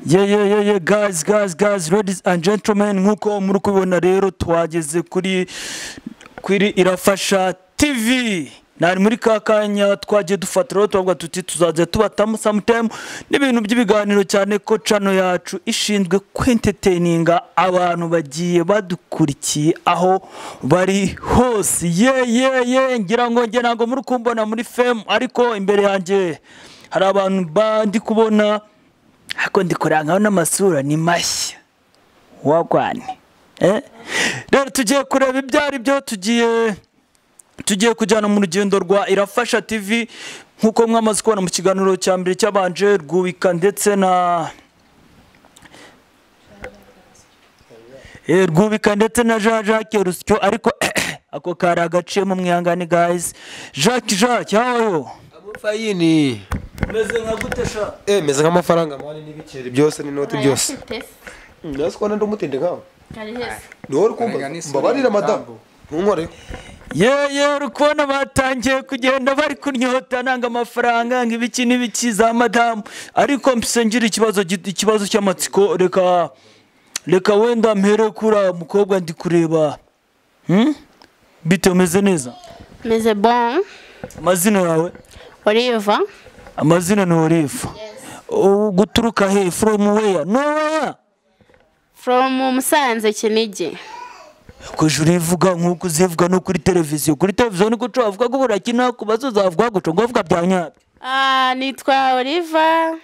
Yeah, yeah, yeah, yeah, guys, guys, guys, ladies and gentlemen, nkuko muri kubibona rero twageze kuri Irafasha TV. Nari muri ka kanya twagiye dufata rero turavuga tuti tuzajya tubatamo sometime n'ibintu by'ibiganiro, cyane ko channel yacu ishinzwe kwentertaininga abantu bagiye badukurikiye aho bari hose. Yeah, ngira ngo nge ntabwo muri kumbona muri fame, ariko imbere yanjye hari abantu bandi kubona, ariko ndi kureba nkaho n'amasura ni mashya wagwane. Rero tugiye kureba ibyo ari byo, tugiye kujyana mu rugendo rwa Irafasha TV nkuko mwamaze kubona mu kiganiro cya mbere cyabanje Rwubika ndetse na Rwubika ndetse na Jean Jacques Rusyo, ariko ako kari agaciye mu mwihangane guys. Jacques, how are you? Amufayini. Meze nka gute sha? Meze nk'amafaranga mani n'ibiceri byose n'inoti byose. Nasi ko nandi umutinde nkawe. Ni wowe uri kumva? Mbabarira madamu. Ntunkore. Ye uri kubona batangiye kugenda bari kunyota nanga amafaranga ngibiki n'ibiki za madamu, ariko mpise ngira ikibazo cy'amatsiko. Reka wenda mpere kuri mukobwa ndi kureba. Bite, umeze neza? Meze bon. Amazina yawe? Oliva. Amazina ni Oliva. Guturuka he? From where? No where? From Musanze, Kinigi. Kujura ivuga nkuko uzivuga no kuri televiziyo. Kuri televiziyo niko ucavuga ko burakina kubazo uzavuga guco ngo uvuga bya nyabyo. Nitwa Oliva,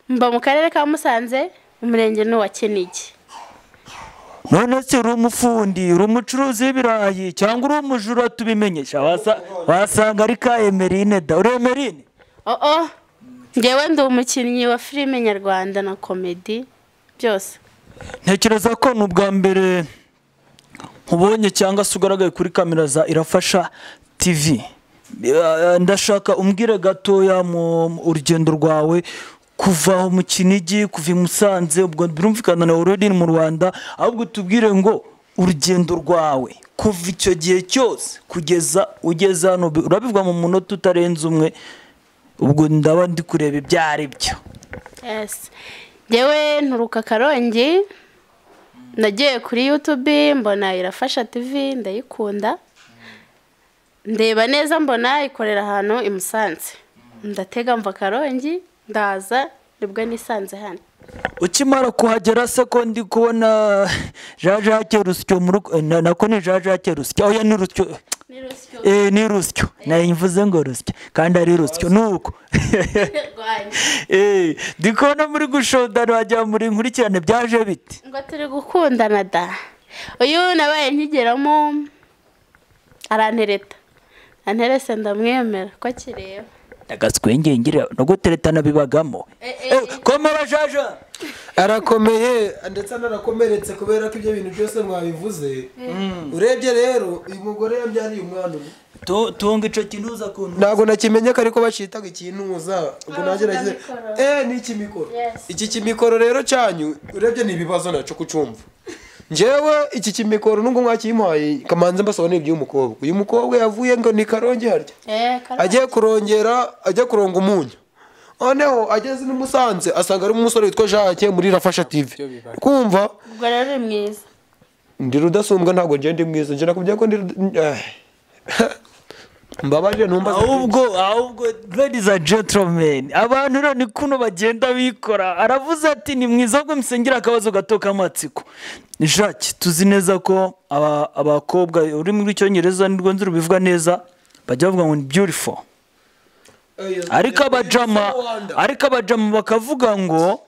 mba mu karere ka Musanze, umurenge ni wa Kinigi. None se uri umufundi, uri umucuruzi w'ibirayi cyangwa uri umujura tubimenyesha? Wasanga ari ka Emerine da. Uri Emerine? Oh. Ngewe ndi umukinnyi wa filime nyarwanda na comedy byose. Ntekereza ko n'ubwa mbere nkubonye cyangwa se ugaragaye kuri kamera za Irafasha TV. Ndashaka umbwire gatoya mu urugendo rwawe kuva mu Kinigi, kuva i Musanze, ubwo birumvikana na already mu Rwanda, ahubwo tubwire ngo urugendo rwawe kuva icyo gihe cyose kugeza ugeze hano, urabivuga mu munota utarenze umwe, ubwo ndaba ndi kureba ibyo ari byo. Yes. Ngewe nturuka Karongi, nagiye kuri YouTube mbona Irafasha TV ndayikunda, ndeba neza mbona ikorera ahantu i Musanze, ndatega mva Karongi ndaza, nibwo nisanze hano. Ukimara kuhagera se ko ndi kubona Jean Jacques Rusyo nako ni Jean Jacques Rusyo, oya ni Rusyo, ni Rusyo, nayo mvuze ngo Rusyo kandi ari Rusyo nuko. Ndi kubona muri gushodana wajya muri nkurikirane, byaje bite? Ngo turi gukundana da. Uyu nabaye nkigeramo arantereta, anterese ndamwemera ko akireba. Agaswenge ngira no guteretana bibagamo. Komera Jaja. Arakomeye ndetse anarakomeretse kubera ko ibyo bintu byose mwabivuze. Urebye rero uyu mugore yabyariye umwana umwe. Tunga ico kintuza kuntu. Ntago nakimenye ko ariko bacitaga ikintuza. Ubwo naje nagize ni ikimikoro. Iki kimikoro rero cyanyu urebye ni ibibazo naco kucumva. Njewe iki kimikoro nubwo mwakimpaye kamanze mbasobanura iby'uyu mukobwa. Uyu mukobwa yavuye ngo ni Karongi harya. Agiye kurongera, ajya kuronga umunyu. Noneho ageze ni Musanze asanga ari umusore witwa Jacques muri Irafasha TV. Kumva? Ubwo rero uri mwiza. Ndi rudasumbwa ntago nje ndi mwiza. Nje nakubwiye ko ndi mbabaje ntumbaze. Ahubwo ladies and gentlemen, abantu rero ni kuno bagenda bikora. Aravuze ati ni mwiza, ahubwo msengera akabazo gato k'amatsiko. Jacques, tuzi neza ko abakobwa uri muri cyongereza nirwo nzi rubivuga neza, bajya bavuga ngo ni beautiful. Ariko abajama bakavuga ngo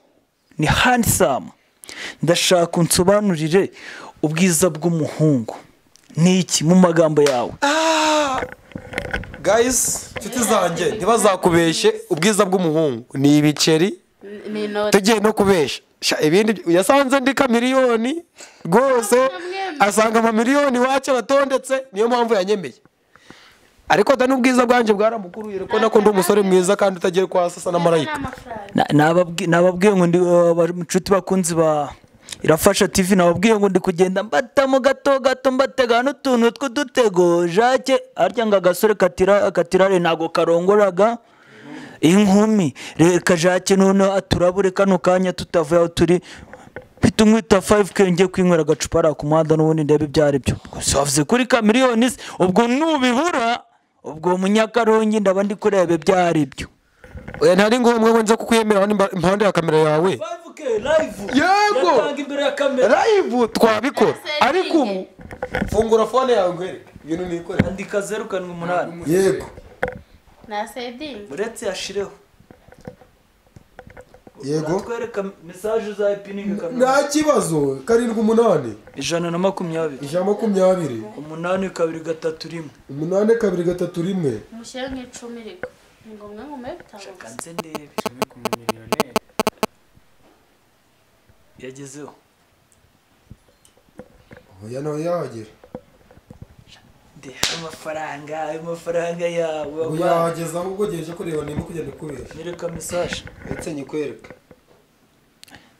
ni handsome. Ndashaka unsobanurire ubwiza bw'umuhungu ni iki mu magambo yawe? Guys, nshuti zanjye ntibazakubeshe, ubwiza bw'umuhungu ni ibiceri, tugiye no kubesha ibindi. Yasanze ndi kamiliyoni rwose, asanga amamiliyoni wacu batondetse, niyo mpamvu yanyemeye. Ariko da n'ubwiza bwanje bwaramukuruye, ko nako ndi umusore mwiza kandi utagiye kwa sasa na marayika. Nababwiye ngo ndi inshuti bakunzi ba Irafasha TV, nababwiye ngo ndi kugenda mbatamo gato gato mbatega n'utuntu tw'udutego. Jacques arya ngo agasore katirare ntago karongoraga. Inkumi reka Jacques noneho aturabure kano kanya tutavuye aho turi, mfite umwita 5K ngiye kwinywera agacupa ari ku muhanda n'ubundi ndebe ibyo ari byo. Gusa wavuze kuri Chameleone se, ubwo nubibura ubwo Munyakarongi ndaba ndi kureba ibyo ari byo. Oya, ntari ngombwa ngo nze kukwemera hano impande ya kamera yawe. 5K live. Yego. Yatanga imbere ya kamera. Live twabikora, ariko ubu fungura phone yawe ngwereke ibintu nikorera. Andika 078. Yego. Na sedingi. Uretse yashireho. Yego. Twereka message za piningi kamera. Nta kibazo. 7 8 120. 120. 8 2 3 1. 8 2 3 1. Mushyire nk'icumi ariko. Ni ngombwa ngo mube bitanu. Kanze ndebe. Yagezeho. Oya, nawe yahagera. Ndebe amafaranga, ayo mafaranga yawe. Oya, yahageze ahubwo geje kureba nimba kugenda kubesha. Nyereka message. Ndetse nyikwereka.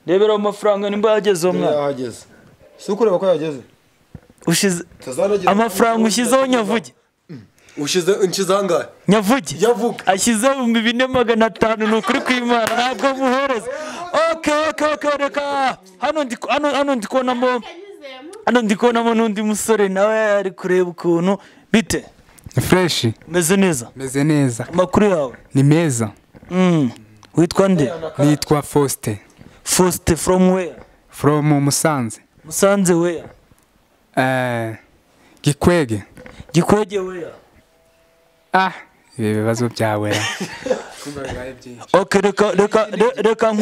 Ndebera amafaranga nimba yagezeho mwana. Yahageze. Si ukureba ko yageze. Ushize Tazanagira amafaranga ushyizeho nyavuge. Ushize inshize angahe? Nyavuge. Yavuga. Ashyizeho 4500, ni ukuri kw'Imana ntabwo muhereza. Okay, reka hano ndi kubonamo Kanyuzemo. hano ndi kubonamo n'undi musore nawe ari kureba ukuntu bite. Fresh. Meze neza. Meze neza. Amakuru yawe? Ni meza. Witwa nde? Nitwa Faustin. Faustin from where? From Musanze. Musanze where? Gikwege. Gikwege where? Ah, ibi bibazo byawe. Okay, reka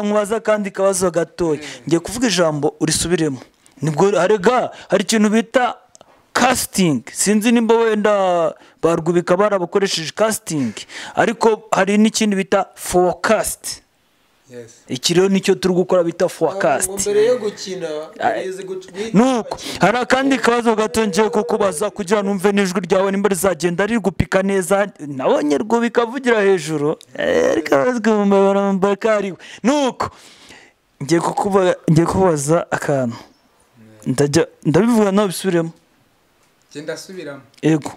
nkubaza kandi kabazo gatoya. Ngiye kuvuga ijambo urisubiremo. Nibwo arega hari ikintu bita casting. Sinzi nimba wenda barwubika barabakoresheje casting, ariko hari n'ikindi bita forecast. Yes. Iki rero nicyo turi gukora bita forecast. Ngo mbere yo gukina urizi. Nuko hari akandi kabazo gato ngiye kukubaza kugira numve n'ijwi ryawe nimba rizagenda riri gupika neza. Nabonye rwubika avugira hejuru, ariko barumva ko ari we. Nuko ngiye kukubaza akantu, ndajya ndabivuga nawe bisubiremo. Genda subiramo. Yego,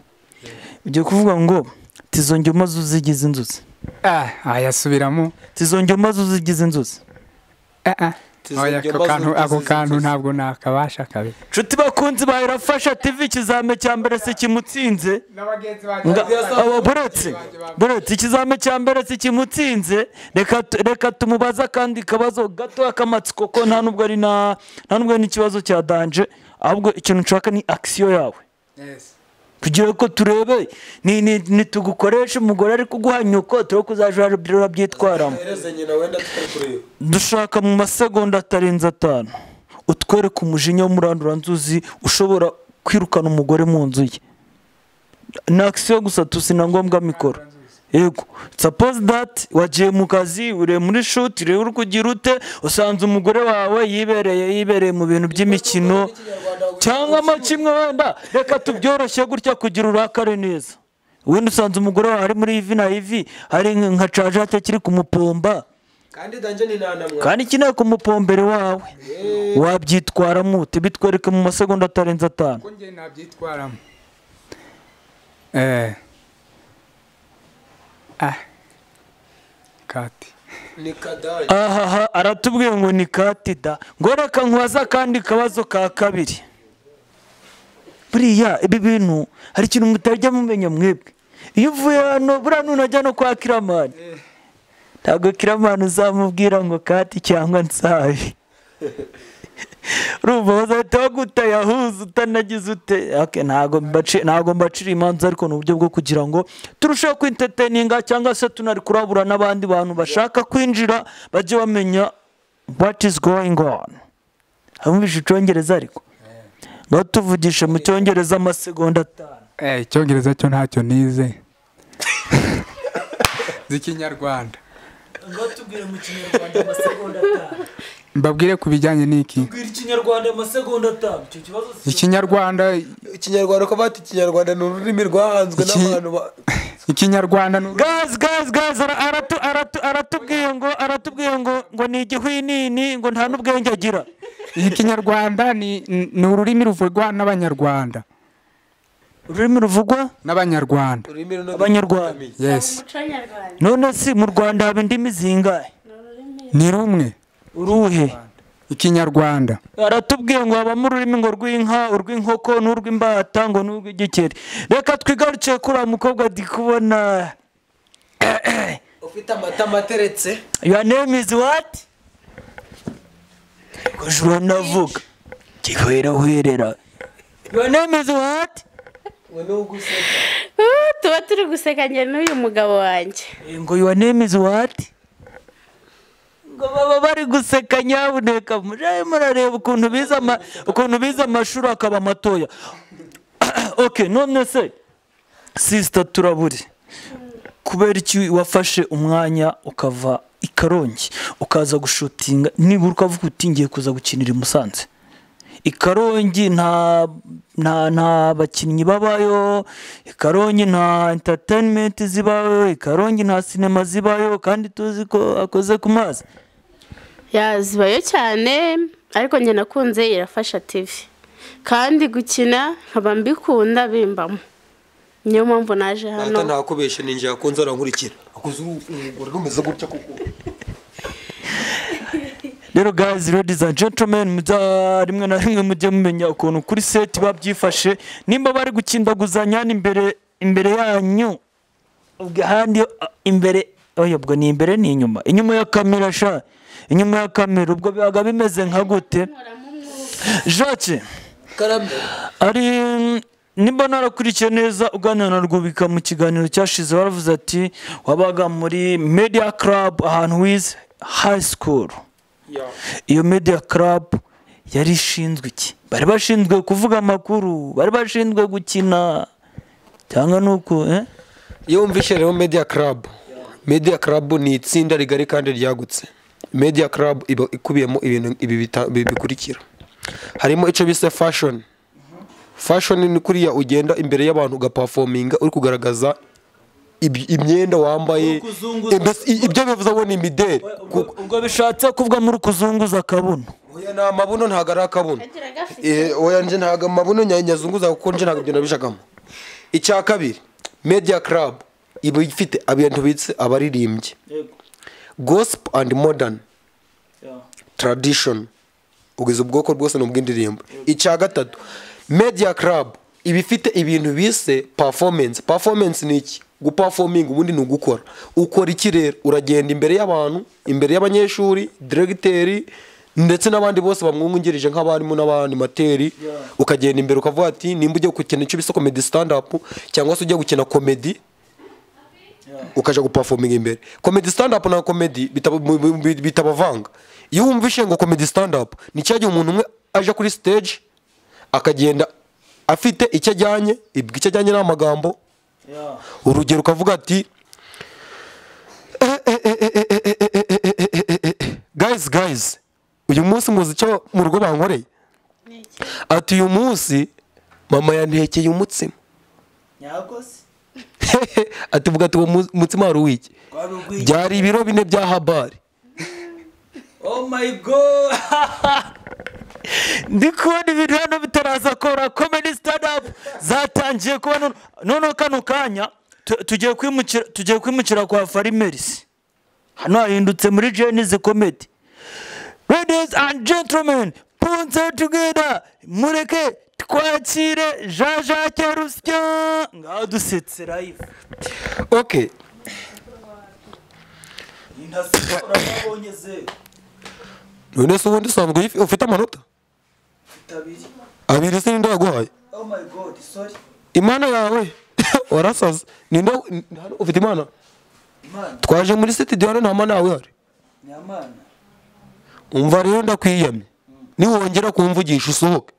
ugiye kuvuga ngo tizongera maze uzigize inzuzi. Ah, ayasubiramo. Tizongera maze uzigize inzuzi. Ah ah. Oya, ako kantu ntabwo nakabasha kabi. Nshuti bakunzi ba Irafasha TV, ikizame cya mbere se kimutsinze. N'abagenzi Abo buretse ikizame cya mbere si kimutsinze, reka tumubaze akandi kabazo gato k'amatsiko, ko nta nubwo ari n'ikibazo cya danger, ahubwo ikintu nshaka ni action yawe. Yes. Kugira ko turebe ni nitugukoresha umugore ari kuguha nyoko, turebe ko uzaje urabyitwaramo. Hereze nyina wenda tutari kureba. Dushaka mu masegonda atarenze 5 utwereke umujinya w'umuranduranzuzi ushobora kwirukana umugore mu nzu ye. Ni action gusa tusi na ngombwa mikoro. Yego, suppose that wagiye mu kazi, uri muri shoot, uri kugira ute, usanze umugore wawe yibereye mu bintu by'imikino cyangwa mo kimwe, wenda reka tubyoroshye gutya kugira urakare neza. Wenda usanze umugore wawe ari muri ivi na ivi, hari nka cajate kiri kumupomba. Kandi danje ni nanamwa. Kandi kineye kumupombere wawe, wabyitwaramo ute? Bitwereke mu masegonda atarenze 5. Ko njye nabyitwaramo. Ah. Kati. Ni kadanje. Ahaha, aratubwiye ngo ni katida. Ngo reka nkubaza akandi kabazo ka kabiri. Buriya ibi bintu hari ikintu mutajya mumenya mwebwe. Iyo uvuye hano buriya nunajya no kwa Kiramani, ntabwo Kiramani uzamubwira ngo kati cyangwa nsabi. Urumva bazahita baguta yahuze utanagize ute. Okay, ntabwo mbacira imanza, ariko ni uburyo bwo kugira ngo turusheho kwinteteninga cyangwa se tunari kurabura n'abandi bantu bashaka kwinjira bajye bamenya what is going on. Abumvishe icyongereza, ariko ngaho tuvugishe mu cyongereza amasegonda 5. Icyongereza cyo ntacyo nize. Z'ikinyarwanda. Ngaho tubwire mu kinyarwanda amasegonda 5. Mbabwire ku bijyanye n'iki? Tubwire ikinyarwanda amasegonda 5. Icyo kibazo si Ikinyarwanda. Ikinyarwanda, ko bati ikinyarwanda ni ururimi rwahanzwe n'abantu Ikinyarwanda ni Gazi gazi gazi, aratubwiye ngo ni igihwinini, ngo nta n'ubwenge agira. Ikinyarwanda ni ururimi ruvugwa n'Abanyarwanda. Ururimi ruvugwa n'Abanyarwanda. Abanyarwanda. Yes. None si mu Rwanda haba indimi zingahe? Ni rumwe. Uruhe? Ikinyarwanda. Aratubwiye ngo habamo ururimi ngo rw'inka, urw'inkoko n'urw'imbata ngo n'urw'igikeri. Reka twigarukiye kuri uriya mukobwa ndi kubona ufite amatama ateretse. Your name is what? Ngo navuga gihwera. Your name is what? Tuba turi guseka njye n'uyu mugabo wanjye. Ngo your name is what? Ngo baba bari guseka nyabuneka, murareba ukuntu biza amashuri akaba matoya. Okay, none se sister Turabure, kubera iki wafashe umwanya ukava i Karongi ukaza gushutinga, nibura ukavuga uti ngiye kuza gukinira i Musanze? I Karongi nta bakinnyi babayo, i Karongi nta entertainment zibayo, i Karongi nta sinema zibayo, kandi tuzi ko akoze ku mazi. Ya zibayo cyane, ariko njye nakunze Irafasha TV, kandi gukina nkaba mbikunda bimbamo, niyo mpamvu naje hano. Data ntakubeshe, ninjye yakunze arankurikira akoze urugore rumeze gutya kuko. Rero guys, ladies and gentlemen, rimwe na rimwe mujye mumenya ukuntu kuri set babyifashe, nimba bari gukindaguzanya imbere yanyu, ubwo ahandi imbere, oya ubwo ni imbere ni inyuma, inyuma ya kamera sha, inyuma ya kamera ubwo bibaga bimeze nka gute? Jacques ari nimba narakurikiye neza uganira na Rwubika mu kiganiro cyashize, baravuze ati wabaga muri Media Club ahantu wize high school. Iyo Media Club yari ishinzwe iki? Bari bashinzwe kuvuga amakuru, bari bashinzwe gukina cyangwa nuko Iyo wumvishe rero Media Club, Media Club ni itsinda rigari kandi ryagutse. Media Club iba ikubiyemo ibintu ibi bikurikira. Harimo icyo bise fashion. Fashion ni kuriya ugenda imbere y'abantu ugaperforminga uri kugaragaza imyenda wambaye, ibyo bivuze ngo ni imideli. Ubwo bishatse kuvuga muri kuzunguza akabuno. Oya ni amabuno ntago ari akabuno. Oya nje ntago amabuno nyazunguza kuko nje ntago ibyo nabishakamo. Icya kabiri, Media Club iba ifite abantu bitse abaririmbyi, gospel and modern tradition, ugeze ubwoko bwose n'ubw'indirimbo. Icya gatatu, Media Club iba ifite ibintu bise performance. Performance ni iki? Guperforming ubundi ni ugukora. Ukora iki rero? Uragenda imbere y'abantu, imbere y'abanyeshuri, directeur ndetse n'abandi bose bamwungirije nk'abarimu n'abanimateri, ukagenda imbere ukavuga ati nimba ugiye gukina icyo bise comedy stand up cyangwa se ugiye gukina comedy, ukaja guperforming imbere. Comedy stand up na comedy bitabavanga. Iyo wumvishe ngo comedy stand up ni cyagiye umuntu umwe aje kuri stage akagenda afite icyo ajyanye, icyo ajyanye n'amagambo. Urugero ukavuga ati guys uyu munsi muzi icyo mu rugo bankoreye? Ati uyu munsi mama yantekeye umutsima. Ati vuga ati uwo mutsima wari uwiki? Byari ibiro 4 bya habari. Oh my god. Ndi kubona ibintu hano bitaraza kora. Comedy stand up zatangiye kuba none kano kanya tugiye kwimukira kwa Farimerisi. Hano hahindutse muri Jenny's Comedy. Ladies and gentlemen, put together, mureke twakire Jean Jacques Rusya ngaho dusetse live. Okay. None se ubundi usanzwe ufite amanota? Abiri se ninde waguhaye? Oh my god, sorry. Imana yawe warasaze. Ninde ufite imana? Imana. Twaje muri studio hano nta mana yawe ihari. Ni amana. Umva rero ndakwiyamye. Niwongera kumvugisha usohoke.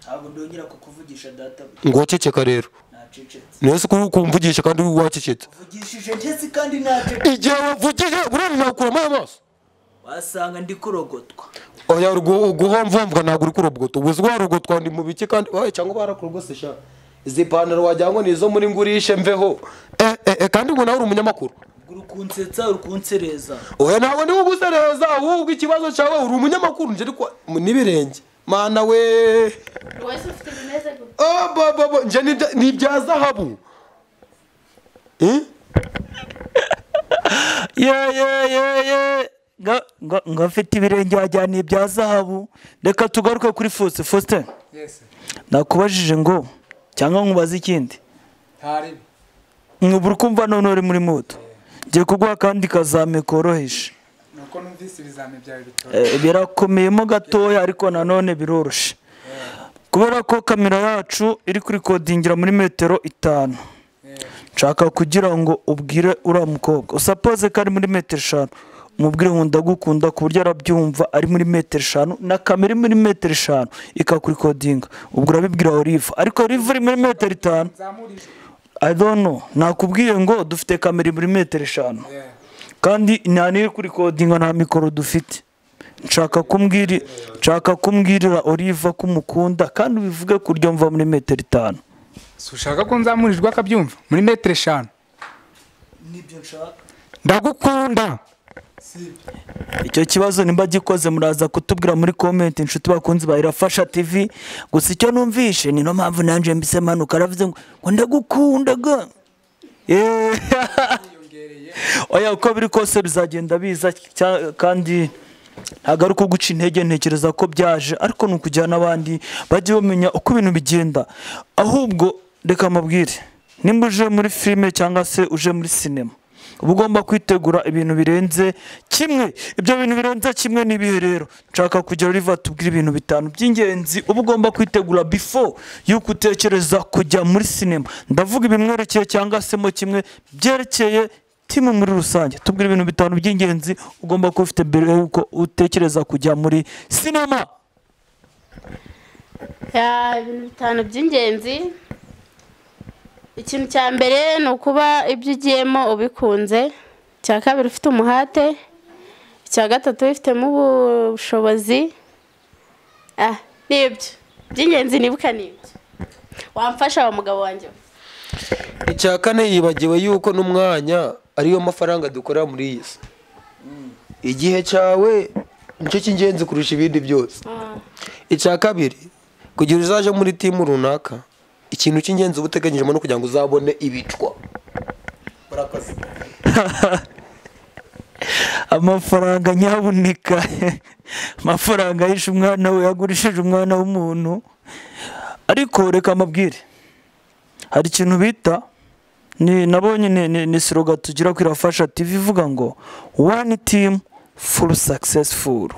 Ntabwo ndongera kukuvugisha data. Ngo ceceka rero. Nacecetse. Nese ko kumvugisha kandi wacecetse. Uvugishije ndetse kandi nacecetse. Igihe wavugije urari nakuramo amaso. Wasanga ndi kurogotwa. Oya uguhomvomvwa ntabwo uri kurogotwa. Ubuzwa warogotwa ndi mu biki kandi oya cyangwa barakurogosesha. Izi pantaro wajyango nizo muri ngurishe mveho. Kandi ngo nawe uri umunyamakuru. Uri kunsetsa uri kunsereza. Oya ntabwo ndi kugusereza ahubwo ikibazo cyawe uri umunyamakuru nje ariko nibirenge. Mana we. Wese ufite bimeze gute? Oh baba nje ni ibya zahabu. Ye ngo afite ibirenge wajyana ibya zahabu. Reka tugaruke kuri Faustin. Faustin. Yes. Nakubajije ngo cyangwa nkubaze ikindi. Ntari. Nkubura kumva none uri muri moto. Ngiye kuguha kandi kazame koroheje. Nuko numvise ibizame byawe bitoroshye. Birakomeyemo gatoya ariko nanone biroroshe. Kubera ko kamera yacu iri kuri kodingira muri metero 5. Nshaka kugira ngo ubwire uriya mukobwa. Usapoze ko ari muri metero 5. Umubwire ngo ndagukunda ku buryo arabyumva ari muri metero 5 na kamera iri muri metero 5 ikakurikodinga. Ubwo urabibwira Olive. Ariko Olive iri muri metero 5. I don't know. Nakubwiye ngo dufite kamera muri metero 5. Kandi nta niri kurikodinga nta mikoro dufite. Nshaka kumbwirira Olive ko umukunda kandi ubivuge kuryo mva muri metero 5. Ushaka ko nzamurijwe akabyumva muri metero 5. Nibyo nshaka. Ndagukunda. Icyo kibazo nimba gikoze muraza kutubwira muri comment inshuti bakunzi ba Irafasha TV. Gusa icyo numvishe ni no mpamvu nanje mbise manuka aravuze ngo ndagukunda ga. Oya uko biri kose bizagenda biza kandi ntabwo ari kuguca intege, ntekereza ko byaje ariko nukujyana n'abandi bajye bamenya uko ibintu bigenda. Ahubwo reka mabwire, nimba uje muri filime cyangwa se uje muri sinema uba ugomba kwitegura ibintu birenze kimwe. Ibyo bintu birenze kimwe n'ibihe rero nshaka kugira Olive tubwire ibintu bitanu by'ingenzi uba ugomba kwitegura before yuko utekereza kujya muri sinema. Ndavuga ibimwerekeye cyangwa se mo kimwe byerekeye timu muri rusange. Tubwire ibintu bitanu by'ingenzi ugomba kuba ufite mbere yuko utekereza kujya muri sinema. Ya ibintu bitanu by'ingenzi. Ikintu cya mbere ni ukuba ibyo ugiyemo ubikunze, icya kabiri ufite umuhate, icya gatatu ubifitemo ubushobozi. Nibyo by'ingenzi nibuka nibyo. Wamfasha wa mugabo wanjye. Icya kane yibagiwe yuko n'umwanya ariyo mafaranga dukora muri iyi si. Igihe cyawe nicyo cy'ingenzi kurusha ibindi byose. Icya kabiri, kugira uzaje muri timu runaka, ikintu cy'ingenzi uba uteganyijemo no kugira ngo uzabone ibicwa. Murakoze. Amafaranga nyabuneka. Amafaranga yishe umwana we, yagurishije umwana w'umuntu. Ariko reka amabwire, hari ikintu bita ni nabonye ni slogan tugira ku Irafasha TV ivuga ngo one team full successful.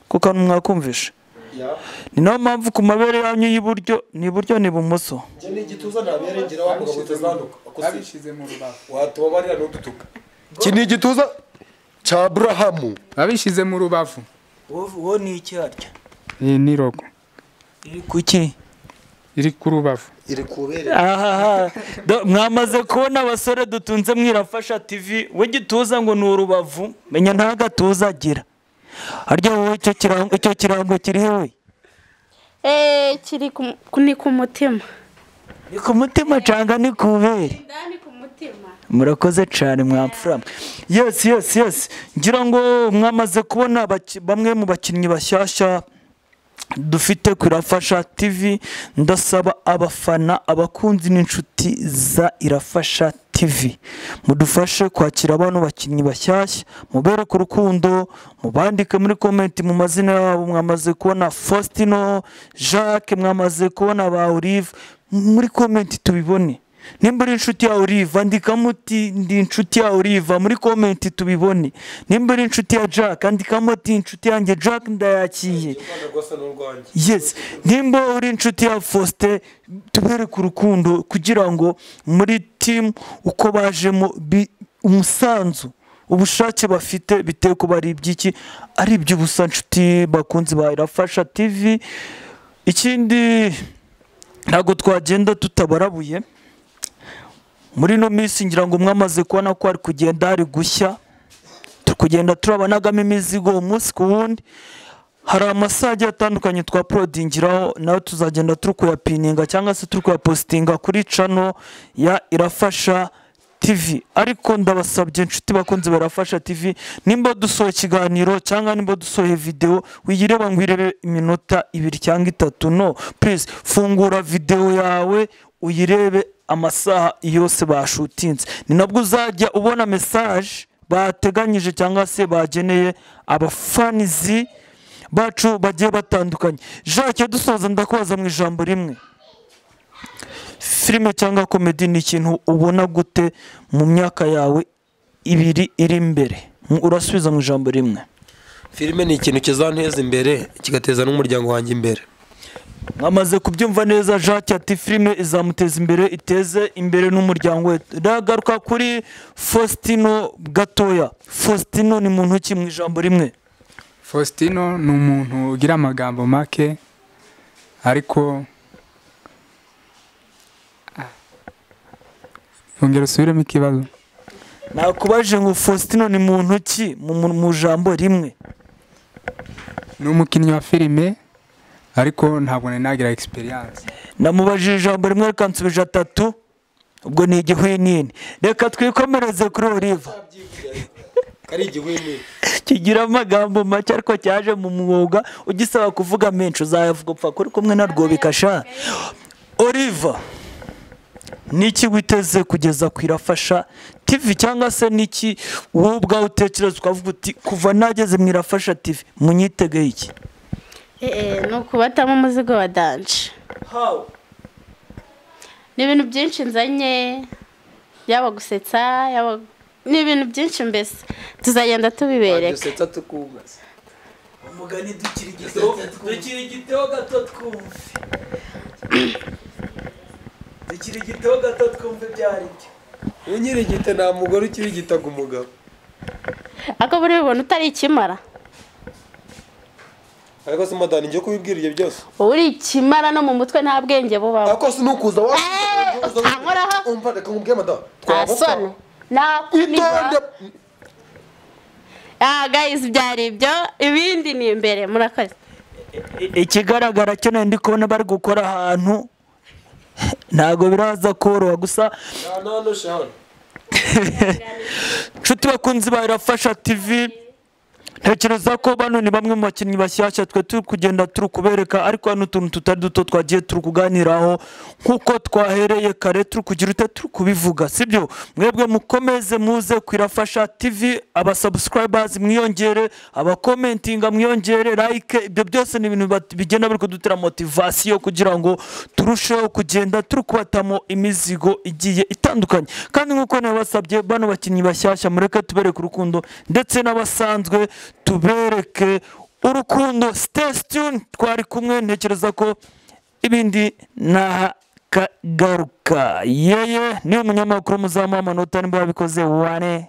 Kuko mwakumvishe. Ni nayo mpamvu ku mabere yanyu y'iburyo ni iburyo ni ibumoso. Nje ni igituza ntaberengera wa mugabo utazanduka. Babishize mu rubavu. Watubabarira n'udutuka. Iki ni igituza cya Abrahamu. Babishize mu rubavu. Wowe ni iki harya? Ni rogo. Iri kuki? Iri ku rubavu. Iri kubere. Aha. Mwamaze kubona abasore dutunze mu Irafasha TV, we gituza ngo ni urubavu, menya nta gatuza agira. Harya wowe icyo kirango kiri hewe? Kiri ni ku mutima. Ni ku mutima cyangwa ni ku bere? Ndani ku mutima. Murakoze cyane mwamfura. Yes yes yes. Ngira ngo mwamaze kubona bamwe mu bakinnyi bashyashya dufite ku Irafasha TV. Ndasaba abafana, abakunzi n'inshuti za Irafasha TV mudufashe kwakira abantu bakinnyi bashyashya, mubereke urukundo, mubandike muri comment mu mazina yabo. Mwamaze kubona Faustino, Jacques, mwamaze kubona ba Olive, muri comment tubibone. Nimba uri inshuti ya Olive andikamo uti ndi inshuti ya Olive muri comment tubibone. Nimba uri inshuti ya Jack andikamo uti inshuti yanjye Jack ndayakiye. Yes, nimba uri inshuti ya Faustin tubereke urukundo kugira ngo muri team uko bajemo umusanzu ubushake bafite biteye ko bari ibyiki ari iby'ubusa. Nshuti bakunzi ba Irafasha TV, ikindi ntago twagenda tutabarabuye. Muri no minsi ngira ngo mwamaze kubona ko ari kugenda hari gushya, tukugenda turabanagamo imizigo umunsi ku wundi. Hari amasaha agiye atandukanye twaprodingiraho, nawe tuzagenda turi kuyapininga cyangwa se turi kuyapostinga kuri channel ya Irafasha TV. Ariko ndabasabye inshuti bakunze Barafasha TV, nimba dusohoye ikiganiro cyangwa nimba dusohoye video wiyireba ngo irebe iminota 2 cyangwa 3, no please fungura video yawe uyirebe amasaha yose bashutinze. Ni nabwo uzajya ubona message bateganyije cyangwa se bageneye abafanizi bacu bagiye batandukanye. Jacques, dusoza ndakubaza mu ijambo rimwe, filime cyangwa komedi ni ikintu ubona gute mu myaka yawe 2 iri imbere? Urasubiza mu ijambo rimwe. Filime ni ikintu kizanteza imbere kigateza n'umuryango wanjye imbere. Mwamaze kubyumva neza, Jacques ati filime izamuteza imbere iteze imbere n'umuryango we. Ndagaruka kuri Faustino gatoya. Faustino ni muntu ki mu ijambo rimwe? Faustino ni umuntu ugira amagambo make, ariko ongera usubiremo ikibazo. Nakubaje ngo Faustino ni muntu ki mu jambo rimwe? Ni umukinnyi wa filime, ariko ntabwo nari nagira experience. Namubajije ijambo rimwe ariko ansubije 3, ubwo ni igihwinini. Reka twikomereze kuri Oliva. Kari igihwinini kigira amagambo make ariko cyaje mu mwuga, ugisaba kuvuga menshi uzayavuga upfa kuri kumwe na Rwobikasha. Oliva, niki witeze kugeza ku Irafasha TV, cyangwa se niki wowe ubwawe utekereza ukavuga uti kuva nageze mu Irafasha TV munyitegeye iki? Ni ukubatamo umuzigo wa danje. How? Ni ibintu byinshi nzanye, yaba gusetsa, yaba ni ibintu byinshi mbese tuzagenda tubibereka. Dusetsa tukubaza. Umugani dukiri gato twumve. Dukiri gito gato twumve byari byo. Unyirigite nta mugore ukirigitaga umugabo. Ako buri bibona utari ikimara. Ariko se madani ngiye kubibwira ibyo byose. Uri ikimara no mu mutwe nta bwenge bubaho. Ako se nukuza wa. Ankoraho. Umva reka nkubwire madani. Twabasone. Nakunigwa. Guys byari ibyo, ibindi ni imbere murakoze. Ikigaragara cyo ndi kubona bari gukora ahantu ntago biraza koroha gusa. Nshuti bakunzi ba Irafasha TV, ntekereza ko bano ni bamwe mu bakinnyi bashyashya twe turi kugenda turi kubereka, ariko hano utuntu tutari duto twagiye turi kuganiraho nkuko twahereye kare turi kugira ute turi kubivuga, sibyo? Mwebwe mukomeze muze ku Irafasha TV, aba subscribers mwiyongere, aba commentinga mwiyongere, like, ibyo byose ni ibintu bigenda biri kudutera motivation kugira ngo turusheho kugenda turi kubatamo imizigo igiye itandukanye. Kandi nkuko nabasabye bano bakinnyi bashyashya mureke tubereke urukundo, ndetse n'abasanzwe tubereke urukundo. Stay tuned, twari kumwe, ntekereza ko ibindi nahakagaruka. Yeye ni umunyamakuru muzamuha amanota nimba wabikoze 1.